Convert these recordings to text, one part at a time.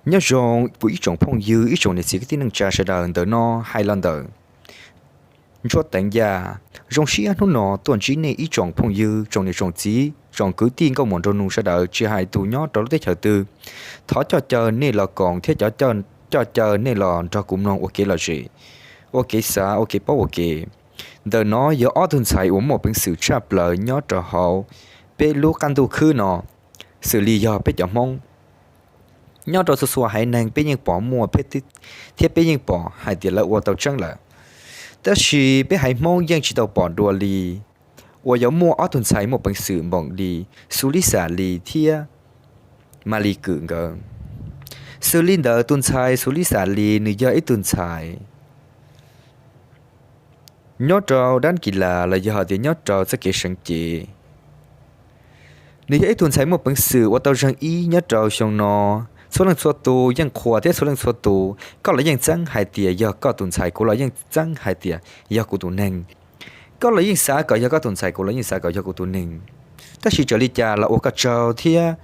Nyob zoo kuv ib tsoom phooj ywg, ib tsoom niam txiv kwv tij neej tsa sawv daws. Ntawm no hais los ntawm Ntsuab Teev Yaj. Zoo siab hnub no tuaj ntsib nej ib tsoom phooj ywg, tsoom niam tsoom txiv, tsoom kwv tij nkauj muam nraug nus sawv daws, tsis hais tus nyob rau lub teb chaws twg. Thov coj caw nej los koom thiab cov coj caw nej los nrog kuv mloog ua kev lom zem, ua kev xav, ua kev paub ua ke. Ntawm no yog ob tug ntxhais uas muaj peev xwm tshaj plaws nyob rau hauv peb lub qab ntuj khwb no, xws li yog peb cov Hmoob. Nyob rau txhua txhua haiv neeg peb yeej pom muaj thiab peb yeej pom hais tias lawv ua tau tseeb lawm, tab sis peb haiv Hmoob yeej tsis tau pom dua li uas yuav muaj ob tug ntxhais muaj peev xwm npaum li Xus Lis Xas Lis thiab Mas Lis Kws nkawd. Xws li ntawd tus ntxhais Xus Lis Xas Lis nws yog ib tug ntxhais nyob rau dab kis las los yog hais tias nyob rau txoj kev seev cev. Nws yog ib tug ntxhais muaj peev xwm ua tau zeeg ib nyob rau xyoo no. Txhua leej txhua tus yeej qhuas thiab txhua leej txhua tus, koj los yeej txeeb hais tias yog koj tus ntxhais, kuv los yeej txeeb hais tias yog kuv tus neeg. Koj los yeej xav kom yog koj tus ntxhais, kuv los yeej xav kom yog kuv tus neeg. Tab sis txawm li cas los ua koj tsaug thiab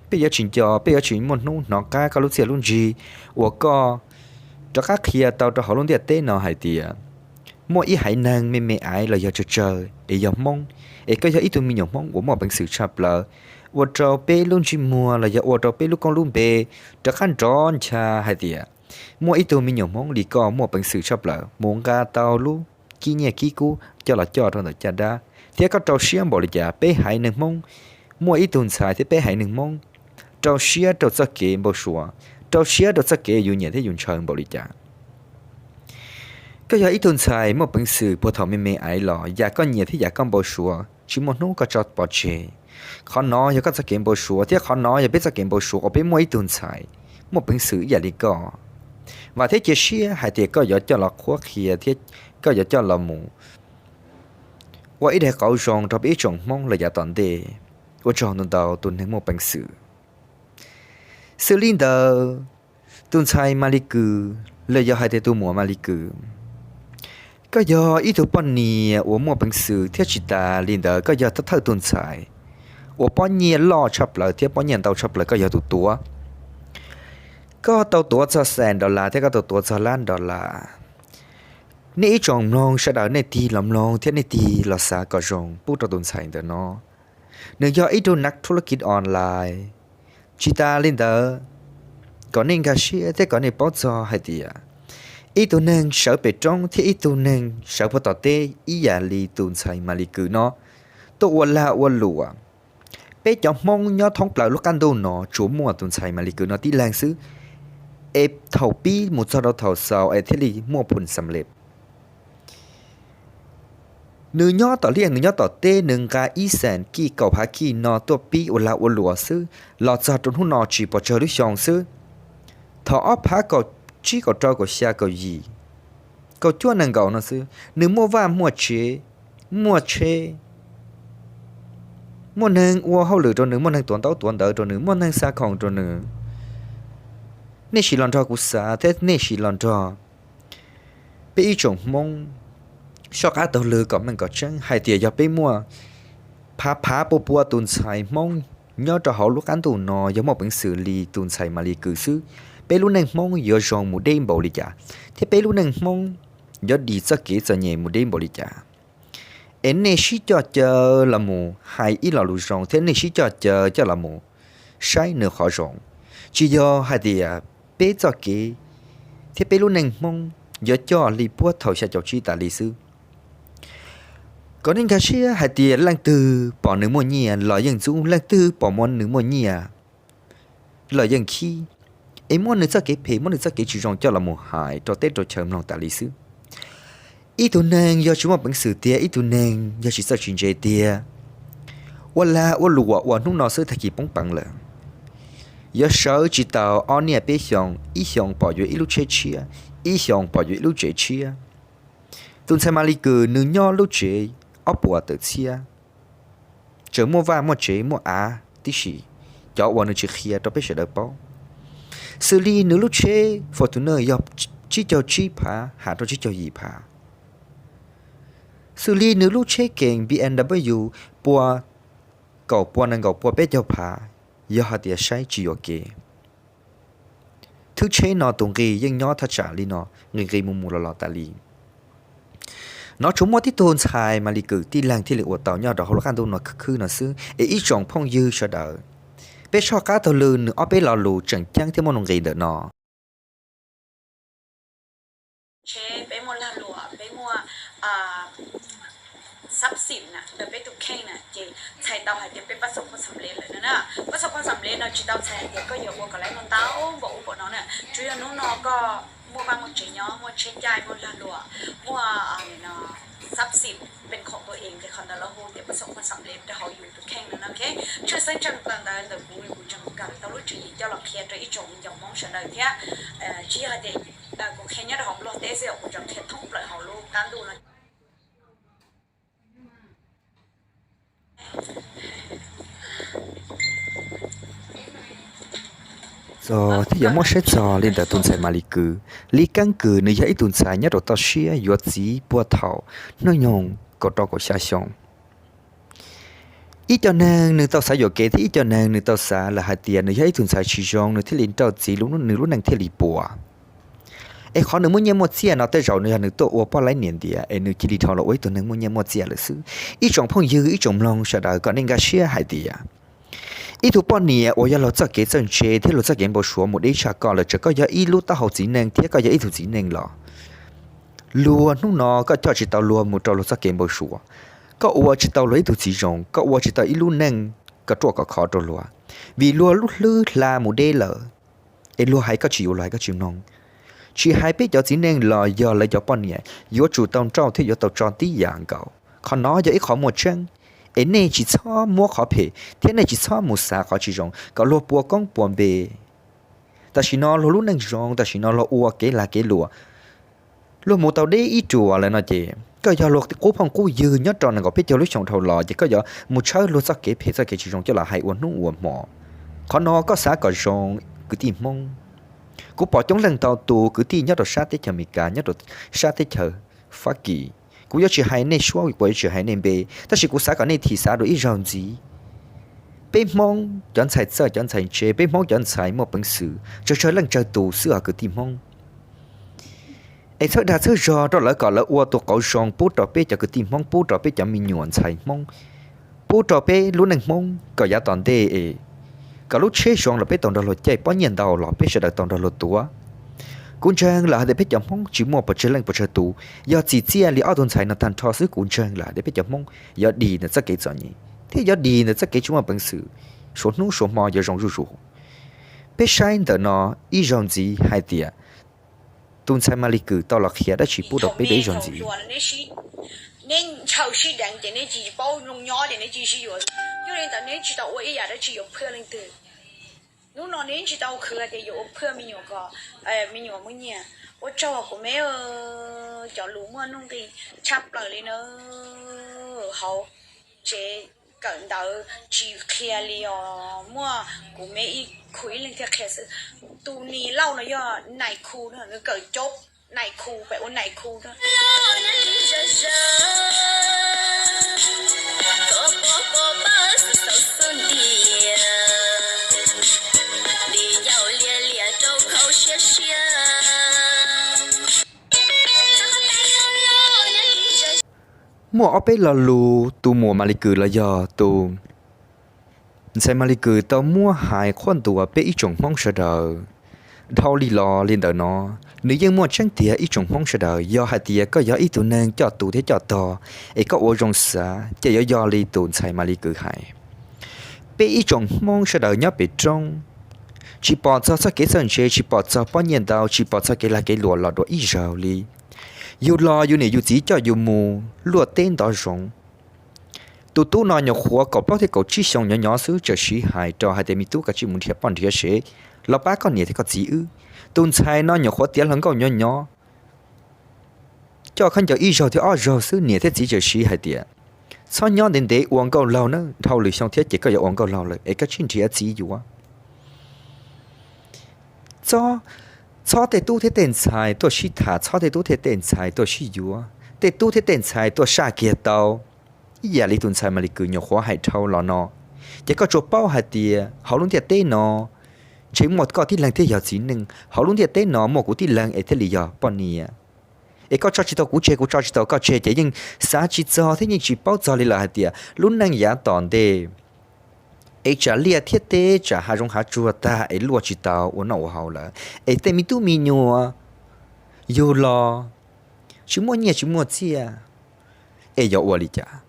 peb yuav tsis nco, peb yuav tsis muaj hnub hnov qab koj lub txiaj lub ntsig uas koj rov qab qhia tau rau hauv lub ntiaj teb no hais tias muaj ib haiv neeg me me aiv los yog tsawg tsawg es yog Hmoob, es koj yog ib tug me nyuam Hmoob uas muaj peev xwm tshaj plaws, ua rau peb lub ntsej muag los yog ua rau peb lub koob lub npe rov qab nrov ncha hais tias muaj ib tug me nyuam Hmoob li koj muaj peev xwm tshaj plaws mus nqa tau lub kib nyiaj kib kub coj los coj rau ntawm caj dab, thiab koj rau siab npaum li cas. Peb haiv neeg Hmoob muaj ib tug ntxhais thiab peb haiv neeg Hmoob rau siab rau txoj kev npau suav, rau siab rau txoj kev yus nyiam thiab yus ntshaw npaum li cas. Koj yog ib tug ntxhais muaj peev xwm puag thaum me me aiv los, yam koj nyiam thiab yam koj npau suav tsis muaj hnub koj tso pov tseg. Qhov no yog koj txoj kev npau suav thiab qhov no yog peb txoj kev npau suav uas peb muaj ib tug ntxhais muaj peev xwm ib yam li koj. Vam thiab cia siab hais tias koj yuav coj los qhuab qhia thiab koj yuav coj los mus ua ib daim qauv zoo rau peb ib tsoom Hmoob los yav tom ntej. Ua tsaug ntau ntau tus neeg muaj peev xwm. Xws li ntawd, tus ntxhais Mas Lis Kws, los yog hais tias tus muam Mas Lis Kws, koj yog ib tug poj niam uas muaj peev xwm thiab tsis tas li ntawd koj yog thawj tus ntxhais uas pob nyiaj loj tshaj plaws thiab pob nyiaj ntau tshaj plaws, koj yog tus tuav. Koj tau tuav txog xees dollar thiab koj tau tuav txog lab dollar. Nej ib tsoom mloog sawv daws nej tig los mloog thiab nej tig los xav kom zoo pub rau tus ntxhais ntawm no. Nws yog ib tug nab thub lab kiv online. Tsis tas li ntawd, kom nej nkag siab thiab kom nej paub txog hais tias ib tug neeg sawv pem roob thiab ib tug neeg sawv puag tom teb ib yam li tus ntxhais Mas Lis Kws no tuaj ua lag ua luam. Peb cov Hmoob nyob thoob plaws lub qab ntuj no tsuas muaj tus ntxhais Mas Lis Kws no tib leeg xwb, es thaum pib mus txog rau thaum xaus es thiaj li muaj phum xam lej. Nws nyob tom liaj, nws nyob tom teb, nws nqa ib xees kij kaum phav kij no tuaj pib ua lag ua luam xwb, los txog rau hnub no tsis pos tsawg lub xyoo xwb. Thaum ob phav kaum tsib kaum rau kaum xya kaum yim kaum cuaj nees nkaum no xwb, nws muaj vaj muaj tsev, muaj tsheb, muaj neeg ua hauj lwm rau nws, muaj neeg tuav ntaub tuav ntawv rau nws, muaj neeg xa khoom rau nws. Nej sim los nrog kuv xav thiab nej sim los nrog peb ib tsoom Hmoob soj qab taug lw kom meej kom tseeb hais tias yog peb muaj phav phav pua pua tus ntxhais Hmoob nyob rau hauv lub qab ntuj no yog muaj peev xwm li tus ntxhais Mas Lis Kws xwb, peb lub neej Hmoob yuav zoo mus deb npaum li cas, thiab peb lub neej Hmoob yuav dim txoj kev txom nyem mus deb npaum li cas. Es nej sib coj caw los mus hais ib lo lus zoo thiab nej sib coj caw coj los mus saib nws qhov zoo. Tsis yog hais tias peb txoj kev thiab peb lub neej Hmoob yuav coj li puag thaum xya caum tsib tas li xwb. Kom nej nkag siab hais tias leej twg pom nws muaj nyiaj los yeej ntxub, leej twg pom nws muaj nyiaj los yeej khib, es muab nws txoj kev phem, muab nws txoj kev tsis zoo coj los mus hais rau teb rau chaw mloog tas li xwb. Ib tug neeg yog tsis muaj peev xwm tiag, ib tug neeg yog tsis txawj tsis ntse tiag, ua lag ua luam uas hnub no xwb tag kis poob peev lawm. Yuav sawv tsis tau ob niaj peb xyoos, ib xyoos pom yuav ib lub tsheb tshiab, ib xyoos pom yuav ib lub tsev tshiab. Tus ntxhais Mas Lis Kws nws nyob lub tsev ob puas tawm txhiab, tseem muaj vaj muaj tsev muaj av tib si, cov uas nws tsis qhia rau peb sawv daws paub. Xws li nws lub tsheb Fortuner yog tsib caug tsib phav has rau tsib caug yim phav. Xws li nws lub tsheb kees B M W pua kaum pua nees nkaum pua peb caug phav, yog hais tias saib tsis yuam kev. thwb tsheb no tus nqi yeej nyob thaj tsam li no, nqi nqi mus mus los los tas li. Nov tsuas muaj tib tug ntxhais Maly Kue tib leeg thiaj li ua tau nyob rau hauv lub qab ntuj no khwb khwb no xwb, es ib tsoom phooj ywg sawv daws, peb soj qab taug lw nws ob peb lo lus tseem ceeb thiab muaj nuj nqis ntawm no. Tsheb, peb muaj lag luam, peb muaj xab xim na ntawm peb tus kheej na ces txhais tau hais tias peb pab xaum khuam xam lev lawm no na. Pab xaum khuam xam lev no tsis tau txhais hais tias koj yuav ua kom lawv ntau npaum ub npaum no na, tsuas yog hnub no koj muaj vaj muaj tsev nyob, muaj tsheb caij, muaj lag luam, muaj xab xim pes khoom tua ees ces qhov ntawd lawv hu tias pab xaum khuam xam lev rau hauv yus tus kheej no na. Tshwj xeeb tshaj plaws ntawd ntawm kuv, kuv tseem kam tau lub tswv yim coj los qhia rau ib tsoom me ncov Hmoob sawv daws thiab. Tsis yog hais tias kuv qhia nyob rau hauv Nplog teb xwb, kuv tseem qhia thoob plaws hauv lub qab ntuj no. Txog thiab yuav muab saib txog li ntawm tus ntxhais Maly Kue, Li Keeb Kwm nws yog ib tug ntxhais nyob rau toj siab yuav txiv puag thaum hnub nyoog kaum rau kaum xya xyoo. Ib co neeg nws tau xav yuam kev thiab ib co neeg nws tau xav lawm hais tias nws yog ib tug ntxhais tsis zoo nws thiaj li nrauj txiv, nws lub neej thiaj li puas. Es qhov nws muaj nyiaj muaj txiaj no tej zaum nws yog nws tuaj ua poj laib niam ntiav es nws cia li dhau los ua ib tug neeg muaj nyiaj muaj txiaj lawm xwb. Ib tsoom phooj ywg ib tsoom mloog sawv daws kom nej nkag siab hais tias ib tug poj niam uas yog luag txoj kev txawj ntse thiab luag txoj kev npau suav mus deb tshaj koj lawm, txawm koj yog ib lub taub hau txiv neej thiab koj yog ib tug txiv neej los luag hnub no koj coj tsis tau luag mus rau luag txoj kev npau suav, koj ua tsis tau luag ib tug txiv zoo, koj ua tsis tau ib lub neej kom ruaj kom khov rau luag, vim luag lub hlwb hla mus deb lawm. Es luag hais koj tsis yuav, luag hais koj tsis mloog. Tsis hais peb cov txiv neej los yog lawv cov poj niam yuav tsum tau nrauj thiab yuav tau tso tib yam nkaus. Qhov no yog ib qhov muaj tseeb, es nej tsis txhob muab qhov phem thiab nej tsis txhob mus xav qhov tsis zoo kom luag puas koob puas npe. Tam sim no luag lub neej zoo, tam sim no luag ua kev lag kev luam, luag mus tau deb ib ruam lawm no ces koj yog luag qub phooj qub ywg nyob rau nees nkaum peb caug lub xyoo dhau los ces koj yuav mus tshawb luag txoj kev phem txoj kev tsis zoo coj los hais ua hnub ua hmo. Qhov no koj xav kom zoo kwv tij Hmoob. Kuv pom coob leej ntau tus kwv tij nyob rau sab teb chaws Amelikas, nyob rau sab teb chaws Fab Kis, kuv yuav tsis hais nej suab, kuv yuav tsis hais nej npe, tab sis kuv xav kom nej thim xav dua ib zaug ntxiv. Peb Hmoob cov ntxhais txawj cov ntxhais ntse, peb Hmoob cov ntxhais muaj peev xwm tsawg tsawg leej tsawg tus xwb os kwv tij Hmoob. Es txhawb dag txhawb zog rau lawv kom lawv ua tus qauv zoo pub rau peb cov kwv tij Hmoob, pub rau peb cov me nyuam ntxhais Hmoob, pub rau peb lub neej Hmoob kom yav tom ntej es kom lub tsheb zoo los peb tau nrog luag caij, pob nyiaj ntau los peb sawv daws tau nrog luag tuav. Kuv ntseeg lawm hais tias peb cov Hmoob tsis muaj pes tsawg leej pes tsawg tus, yog txim txiaj li ob tug ntxhais no tag nrho xwb, kuv ntseeg lawm hais tias peb cov Hmoob yuav dim ntawm txoj kev txom nyem thiab yuav dim ntawm txoj kev tsis muaj peev xwm, suav hnub suav hmo yuav zoo zuj zus. Peb saib ntawm no ib zaug ntxiv hais tias tus ntxhais Maly Kue tau los qhia dab tsi pub rau peb dua ib zaug ntxiv. Neb ntshaw sib deev ces neb tsis paub zoo nyob ces neb tsis sib yuav. Yog li ntawd neb tsis tau ua ib yam dab tsi yuav phwj leej twg. Hnub no neb tsis tau khwv hais tias yuav ua phwj me nyuam kom me nyuam muaj nyiaj. Ua tsaug kuv me, cov lus muaj nuj nqis tshaj plaws li na. Hauv tsev kawm ntawv tsis qhia li os, muaj kuv me ib khub ib leeg thiaj qhia xwb. Tus niam laus no yog nais khu no, nws kawm cov nais khu, pem ua nais khu no. Muaj ob peb lo lus tus muam Maly Kue los yog tus ntxhais Maly Kue tau muab hais qhuab ntuas peb ib tsoom Hmoob sawv daws. Dhau li los li ntawm no, nws yeej muaj tseeb tiag ib tsoom Hmoob sawv daws. Yog hais tias koj yog ib tug neeg coj tus thiab coj tog, es koj ua zoo xav ces yuav yog li tus ntxhais Maly Kue hais. Peb ib tsoom Hmoob sawv daws nyob pem roob, tsis pom txog txoj kev txawj ntse, tsis pom txog pob nyiaj ntau, tsis pom txog kev lag kev luam los dua ib zaug li. Yus los yus niam yus txiv coj yus mus luaj teb ntov zoov. Tus tub no nyuam qhuav kaum plaub thiab kaum tsib xyoo nyob nyob xwb, txawm siv hais rau hais tias me tub, koj cia li mus nrhiav poj nrhiav sev los pab koj niam thiab koj txiv wb. Tus ntxhais no nyuam qhuav tiav hluas nkauj nyob nyob, coj khaub ncaws ib zaug thiab ob zaug xwb, niam thiab txiv txawm siv hais tias txhob nyob ntev ntev, ua nkauj laug na, dhau lwm xyoo thiab ces koj yuav ua nkauj laug lawm es koj cia li nrhiav txiv yuav. Txhob, txhob tej tub thiab tej ntxhais tuaj sib tham, txhob tej tub thiab tej ntxhais tuaj sib yuav. Tej tub thiab tej ntxhais tuaj saj kiag tau. Ib yam li tus ntxhais Maly Kue nyuam qhuav hais dhau los no, ces koj tsuas paub hais tias hauv lub ntiaj teb no ntshe muaj koj tib leeg thiaj yog txiv neej hauv lub ntiaj teb no, muaj kuv tib leeg es thiaj li yog poj niam. Es koj tso tsis tau kuv tseg, kuv tso tsis tau koj tseg, ces yeej xav tsis txog thiab yeej tsis paub txog li lawm hais tias lub neej yav tom ntej es tsam liaj thiab teb, tsam hav zoov hav tsuag tag es luaj tsis tau ua noj ua haus lawm, es tej me tub me nyuam yug los tsis muaj nyiaj tsis muaj txiaj, es yuav ua li cas?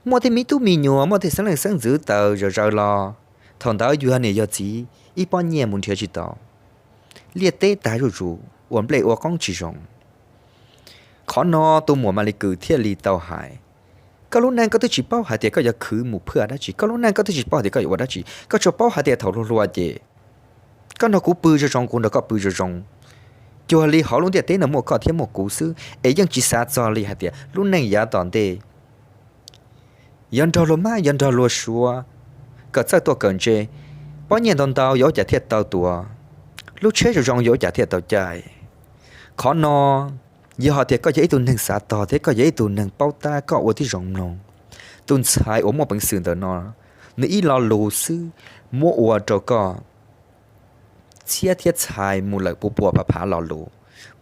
Muaj tej me tub me nyuam, muaj tej xeeb leej xeeb ntxwv tawm zom zaws los, thaum ntawd yus yog niam yog txiv ib pob nyiaj mus nrhiav tsis tau, liaj teb tag zuj zus, ua nplej ua qoob tsis zoo. Qhov no tus muam Malis Kws thiaj li tau hais, koj lub neej koj twb tsis paub hais tias koj yuav khwv mus phwaj dab tsi, koj lub neej koj twb tsis paub hais tias koj yuav ua dab tsi, koj tsuas paub hais tias thaum hluas hluas ces koj nrog kuv pw zoo zoo, kuv nrog koj pw zoo zoo. Cuag li hauv lub ntiaj teb no muaj koj thiab muaj kuv xwb, es yeej tsis xav txog li hais tias lub neej yav tom ntej yuav nrog luag mab yuav nrog luag suav, kawm txawj tuaj kawm ntse, pob nyiaj ntau ntau yuav ua cas thiaj tau tuav, lub tsheb zoo zoo yuav ua cas thiaj tau caij. Qhov no, yog hais tias koj yog ib tug neeg xav tog thiab koj yog ib tug neeg paub tab, koj ua tib zoo mloog. Tus ntxhais uas muaj peev xwm ntawm no, nws ib lo lus xwb muab ua rau koj txhiab thiab txhais mus lawm puas puas phav phav lo lus,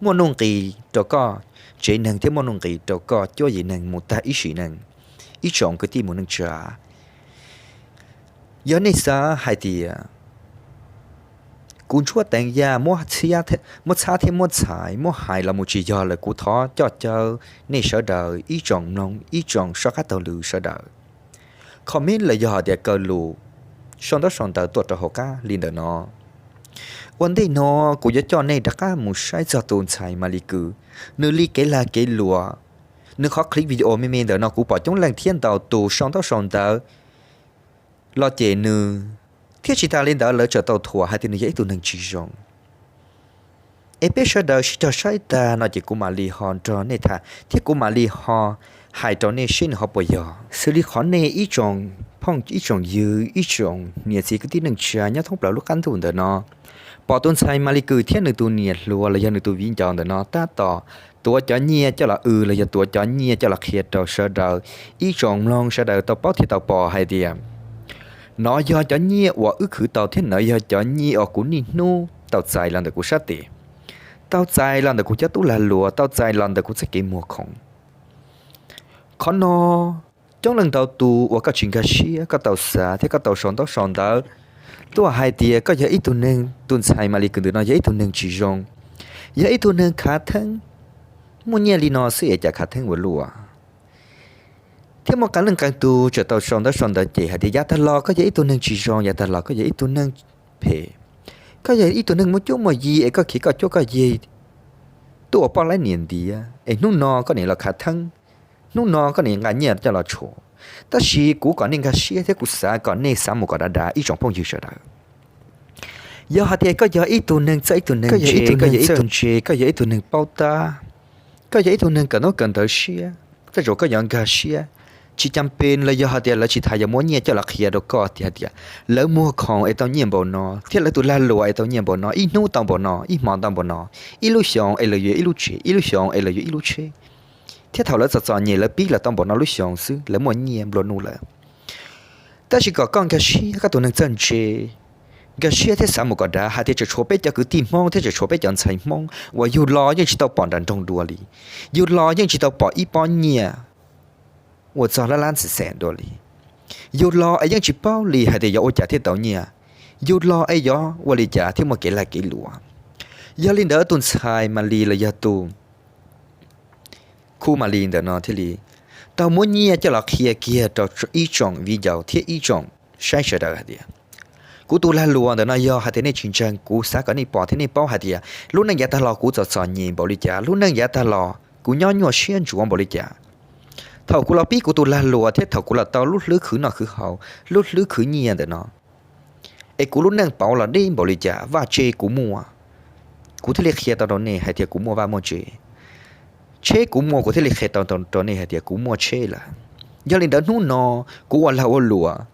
muaj nuj nqis rau koj tsev neeg thiab muaj nuj nqis rau koj cuab yim neeg mus tag ib sim neej. Ib tsoom kwv tij mus neej tsa, yog nej xav hais tias kuv ntsuab teev yaj muab txhab thiab muab txhais muab hais los mus tsis yog lawm, kuv thov coj caw nej sawv daws ib tsoom mloog ib tsoom soj qab taug lw sawv daws, comment los yog hais tias kaw lus sau ntaub sau ntawv tuaj rau hauv qab li ntawm no. Ua ntej no kuv yuav coj nej rov qab mus saib txog tus ntxhais Malis Kws, nws li kev lag kev luam, nws qhov clip video me me ntawm no kuv pom coob leej thiab ntau tus sau ntaub sau ntawv los cem nws, thiab tsis tas li ntawd lawv tseem tau thuam hais tias nws yog ib tug neeg tsis zoo. Es peb sawv daws sib cog saib tag no ces kuv mam li ho nrog nej tham thiab kuv mam li ho hais rau nej seb nws ho puas yog. Xws li qhov nej ib tsoom phooj ib tsoom ywg ib tsoom niam txiv kwv tij neej tsa nyob thoob plaws lub qab ntuj ntawm no pom tus ntxhais Malis Kws thiab nws tus niam hluas los yog nws tus viv ncaus ntawm no tab tom tuav cov nyiaj coj los w los yog tuav cov nyiaj coj los qhia rau sawv daws ib tsoom mloog sawv daws tau paub thiab tau pom hais tias nov yog cov nyiaj uas wb khwv tau thiab nov yog cov nyiaj uas kuv niaj hnub tau txais los ntawm kuv sab tes, tau txais los ntawm kuv cov tub lag luam, tau txais los ntawm kuv txoj kev muag khoom. Qhov no coob leej ntau tus uas koj tsis nkag siab koj tau xav thiab koj tau sau ntaub sau ntawv tuaj hais tias koj yog ib tug neeg, tus ntxhais Malis Kws ntawm no yog ib tug neeg tsis zoo, yog ib tug neeg khav theeb, muaj nyiaj li no xwb es cas khav theeb ua luaj. Thiab muaj qee leej qee tus tseem tau sau ntaub sau ntawv cem hais tias yav tag los koj yog ib tug neeg tsis zoo, yav tag los koj yog ib tug neeg phem, koj yog ib tug neeg muaj cuab muaj yig es koj khiav koj cuab koj yig tuaj ua poj laib niam ntiav es hnub no koj nim los khav theeb, hnub no koj nim nqa nyiaj coj los tshuam. Tab sis kuv kom nej nkag siab thiab kuv xav kom nej xav mus kom dav dav ib tsoom phooj ywg sawv daws. Yog hais tias koj yog ib tug neeg txawj ib tug neeg ntse, koj yog ib tug neeg txawj ntse, koj yog ib tug neeg paub tab, koj yog ib tug neeg kawm ntaub kawm ntawv siab, tej zaum koj yuav nkag siab. Tsis cas pes los yog hais tias lawv tsis tas yuav muab nyiaj coj los qhia rau koj tias hais tias lawv muag khoom es tau nyiaj npaum no thiab lawv tus lag luam es tau nyiaj npaum no, ib hnub tau npaum no, ib hmo tau npaum no, ib lub xyoos es lawv yuav ib lub tsev, ib lub xyoos es lawv yuav ib lub tsheb. Thiab thaum lawv txom txom nyem lawv pib los tau npaum no lub xyoos xwb lawv muaj nyiaj nplua nuj lawm. Tab sis kom koj nkag siab, koj tus neeg txawj ntse, nkag siab thiab xav mus kom dav hais tias tseem tshuav peb cov kwv tij Hmoob thiab tseem tshuav peb cov ntxhais Hmoob uas yug los yeej tsis tau pom nram nroog dua li, yug los yeej tsis tau pom ib pob nyiaj uas txog lab lab xees xees dua li, yug los es yeej tsis paub li hais tias yuav ua cas thiaj tau nyiaj, yug los es yuav ua li cas thiaj muaj kev lag kev luam. Yog li ntawd tus ntxhais Malis los yog tus khu Malis ntawm no thiaj li tau muab nyiaj coj los qhia kiag rau ib tsoom viv ncaus thiab ib tsoom saib sawv daws hais tias kuv tus lag luam ntawm no yog hais tias nej tsis ntseeg kuv xav kom nej pom thiab nej paub hais tias lub neej yav tag los kuv txom txom nyem npaum li cas, lub neej yav tag los kuv nyob nyuaj siab ntsuav npaum li cas. Thaum kuv los pib kuv tus lag luam thiab thaum kuv los tau lub hlwb khwv noj khwv haus, lub hlwb khwv nyiaj ntawm no, es kuv lub neej pauv los deb npaum li cas, vaj tse kuv muaj, kuv thiaj li qhia tau rau nej hais tias kuv muaj vaj muaj tse. Tsheb kuv muaj kuv thiaj li qhia tau rau nej hais tias kuv muaj tsheb lawm. Yog li ntawd hnub no kuv ua lag ua luam,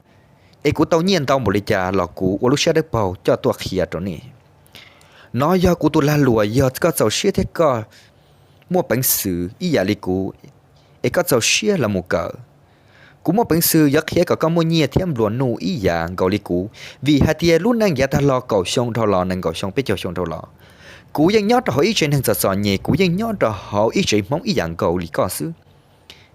es kuv tau nyiaj ntau npaum li cas los kuv ua lub siab dawb paug coj tuaj qhia rau nej. Nov yog kuv tus lag luam, yog koj txaus siab thiab koj muaj peev xwm ib yam li kuv, es koj txaus siab los mus kawm, Kuv muaj peev xwm yuav qhia kom koj muaj nyiaj thiab nplua nuj ib yam nkaus li kuv, vim hais tias lub neej yav tag los kaum xyoo dhau los, nees nkaum xyoo, peb caug xyoo dhau los, kuv yeej nyob rau hauv ib tsev neeg txom txom nyem, kuv yeej nyob rau hauv ib tsev Hmoob ib yam nkaus li koj xwb.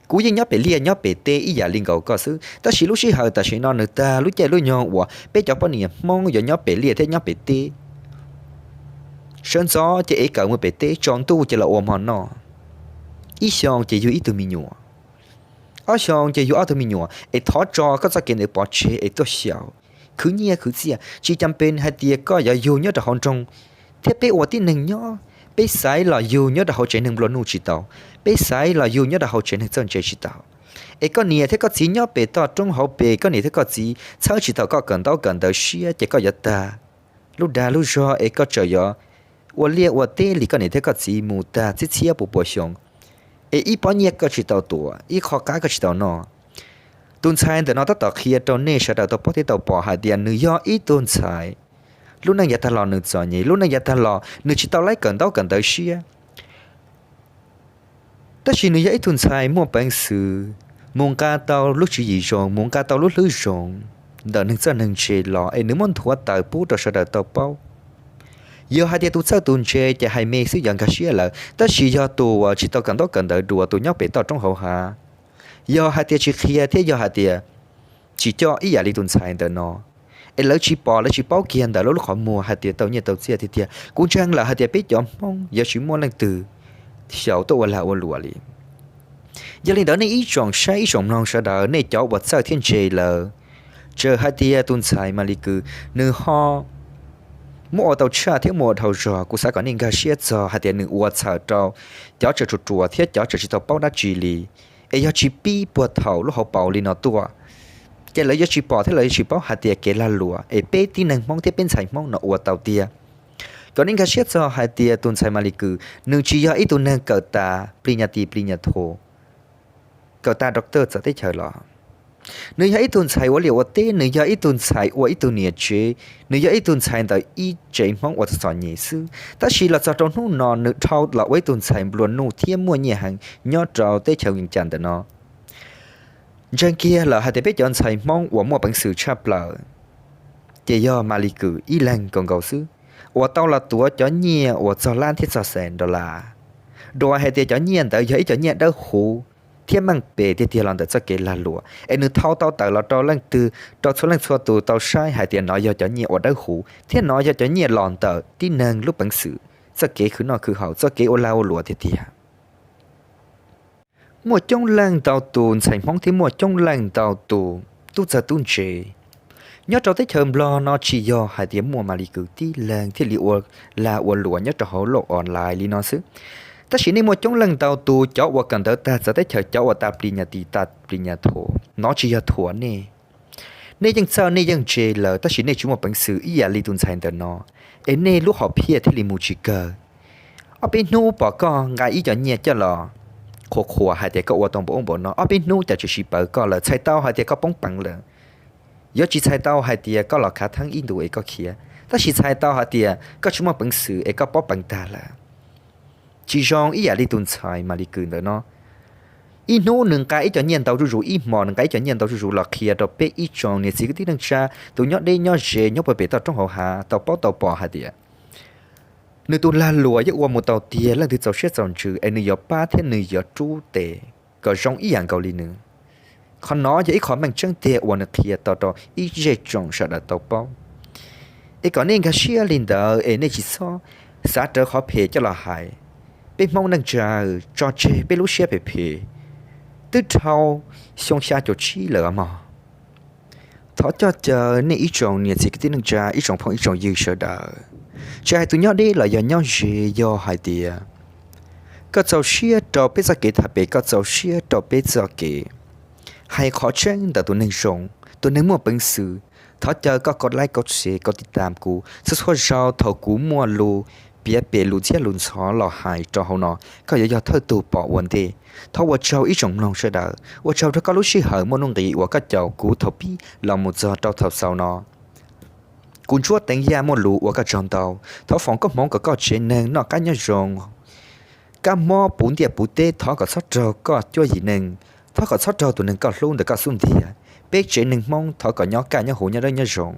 Kuv yeej nyob pem liaj nyob pem teb ib yam li nkaus koj xwb, tab sis lub sij hawm tam sim no nws tag lub caij lub nyoog uas peb cov poj niam Hmoob yuav nyob pem liaj thiab nyob pem teb. Sawv ntxov ces ev kawm mus pem teb, tsaus ntuj ces los ua hmo noj. Ib xyoo ces yug ib tug me nyuam, ob xyoo ces yug ob tug me nyuam, es thov tso koj txoj kev ntawd pov tseg es tuaj xyaum, khwv nyiaj khwv txiaj. Tsis cam pes hais tias koj yuav yug nyob rau hauv nroog thiab peb ua tib neeg nyob, peb xaiv los yug nyob rau hauv tsev neeg nplua nuj tsis tau, peb xaiv los yug nyob rau hauv tsev neeg txawj ntse tsis tau. Es koj niam thiab koj txiv nyob pem toj roob hauv pes, koj niam thiab koj txiv txhawb tsis tau koj kawm ntaub kawm ntawv siab ces koj yuav tag lub dag lub zog es koj tseem yuav ua liaj ua teb li koj niam thiab koj txiv mus tag txhiab txhiab pua pua xyoo, es ib pob nyiaj koj tsis tau tuav, ib qho qab koj tsis tau noj. Tus ntxhais ntawm no tab tom qhia rau nej sawv daws tau paub thiab tau pom hais tias nws yog ib tug ntxhais lub neej yav tag los nws txom nyem, lub neej yav tag los nws tsis tau laib kawm ntaub kawm ntawv siab. Tab sis nws yog ib tug ntxhais muaj peev xwm mus nqa tau lub tswv yim zoo, mus nqa tau lub hlwb zoo ntawm neeg txawj neeg ntse los es nws muab nthuav tawm pub rau sawv daws tau paub. Yog hais tias tus txawj tus ntse ces hais me xwb yuav nkag siab lawm, tab sis yog tus uas tsis tau kawm ntaub kawm ntawv dua, tus nyob pem toj roob hauv hav, yog hais tias tsis qhia thiab yog hais tias tsis coj ib yam li tus ntxhais ntawm no, es lawv tsis pom lawv tsis paub kiag ntawm lawv lub qhov muag hais tias tau nyiaj tau txiaj tiag tiag, kuv ntseeg lawm hais tias peb cov Hmoob yuav tsis muaj leej twg xyaum tuaj ua lag ua luam li. Yog li ntawd nej ib tsoom saib ib tsoom mloog sawv daws, nej cov uas txawj thiab ntse lawm, txawm hais tias tus ntxhais Malis Kws nws ho muab ua tau tshaj thiab muab ua dhau zog, kuv xav kom nej nkag siab txog hais tias nws ua txhawm rau cov tseem ruam ruam thiab cov tseem tsis tau paub dab tsi li, es yog tsis pib puag thaum lub hauv paus li no tuaj, ces lawv yuav tsis pom thiab lawv yuav tsis paub hais tias kev lag luam es peb tib neeg Hmoob thiab peb ntxhais Hmoob no ua tau tiag. Kom nej nkag siab txog hais tias tus ntxhais Malis Kws nws tsis yog ib tug neeg kawm tas plis nyas tis plis nyas tho, kawm tas doctor txawv teb chaws los. Nws yog ib tug ntxhais ua liaj ua teb, nws yog ib tug ntxhais ua ib tug niam tsev, nws yog ib tug ntxhais ntawm ib tsev Hmoob uas txom txom nyem xwb, tab sis los txog rau hnub no nws dhau los ua ib tug ntxhais nplua nuj thiab muaj nyiaj heev nyob rau teb chaws Vias Cas ntawm no. Ntseeg kiag lawm hais tias peb cov ntxhais Hmoob uas muaj peev xwm tshaj plaws ces yog Malis Kws ib leeg nkaus nkaus xwb uas tau los tuav cov nyiaj uas txog lab thiab txog xees dollar. Dua hais tias cov nyiaj ntawd yog ib cov nyiaj dawb huv thiab meej pem tiag tiag los ntawm txoj kev lag luam, es nws thau tau tawm los rau leej twg, rau txhua leej txhua tus tau saib hais tias nov yog cov nyiaj uas dawb huv thiab nov yog cov nyiaj los ntawm tib neeg lub peev xwm, txoj kev khwv noj khwv haus, txoj kev ua lag ua luam tiag tiag. Muaj coob leej ntau tus ntxhais Hmoob thiab muaj coob leej ntau tus tub txawj tub ntse nyob rau teb chaws Nplog no tsis yog hais tias muaj Malis Kws tib leeg thiaj li ua lag ua luam nyob rau hauv lub online li no xwb, tab sis nej muaj coob leej ntau tus cov uas kawm ntawv tag txawv teb chaws, cov uas tas plis nyas tis tas plis nyas tho, nov tsis yog thuam nej. Nej yeej txawj nej yeej ntse lawm tab sis nej tsis muaj peev xwm ib yam li tus ntxhais ntawm no, es nej lub hom phiaj thiaj li mus tsis kawg. Ob peb hnub pom koj nqa ib co nyiaj coj los qhuas qhuas hais tias koj ua tau npaum ub npaum no, ob peb hnub cas tseem sis pawv koj lawm, txhais tau hais tias koj poob peev lawm. Yuav tsis txhais tau hais tias koj los khav theeb ib ntus es koj khiav, tab sis txhais tau hais tias koj tsis muaj peev xwm es koj poob peev tag lawm. Tsis zoo ib yam li tus ntxhais Malis Kws ntawm no. Ib hnub nws nqa ib co nyiaj ntau zuj zus, ib hmos nws nqa ib co nyiaj ntau zuj zus los qhia rau peb ib tsoom niam txiv kwv tij neej tsa, tus nyob deb nyob ze nyob puag pem toj roob hauv hav tau paub tau pom hais tias nws tus lag luam yeej ua mus tau tiag, leej twg txaus siab txaus ntsws es nws yuav pab thiab nws yuav rub tes kom zoo ib yam nkaus li nws. Qhov no yog ib qho meej tseeb tiag uas nws qhia tau rau ib zej tsoom sawv daws tau paub. Es kom nej nkag siab li ntawd es nej tsis txhob xav rawv qhov phem coj los hais. Peb Hmoob neej tsa tso tseg peb lub siab phem phem twb dhau xyoo xya caum tsib lawm mog. Thov coj caw nej ib tsoom niam txiv kwv tij neej tsa, ib tsoom phooj ib tsoom ywg sawv daws, tsis hais tus nyob deb los yog nyob ze, yog hais tias koj txaus siab rau peb txoj kev tham pem, koj txaus siab rau peb txoj kev hais qhov tseeb ntawm tus neeg zoo, tus neeg muaj peev xwm, thov caw koj kov like, kov share, kov tiv tam kuv txhua txhua zaus thaum kuv muaj lus piav pem lus ntxhiab lus ntxhov los hais rau hauv no, koj yuav yog thawj tug pom ua ntej. Thov ua tsaug ib tsoom mloog sawv daws, ua tsaug rau koj lub sij hawm muaj nuj nqis uas koj caum kuv thaum pib los mus txog rau thaum xaus no. Kuv Ntsuab Teev Yaj muaj lus ua koj tsaug ntau. Thov foom koob hmoov kom koj tsev neeg noj qab nyob zoo, kab mob puv ntiaj puv teb, thov kom txhob raug koj cuab yim neej. Pab kom txhob raug tus neeg koj hlub ntawm koj xub ntiag. Peb tsev neeg Hmoob thov kom nyob kaj nyob huv nyob dawb nyob zoo.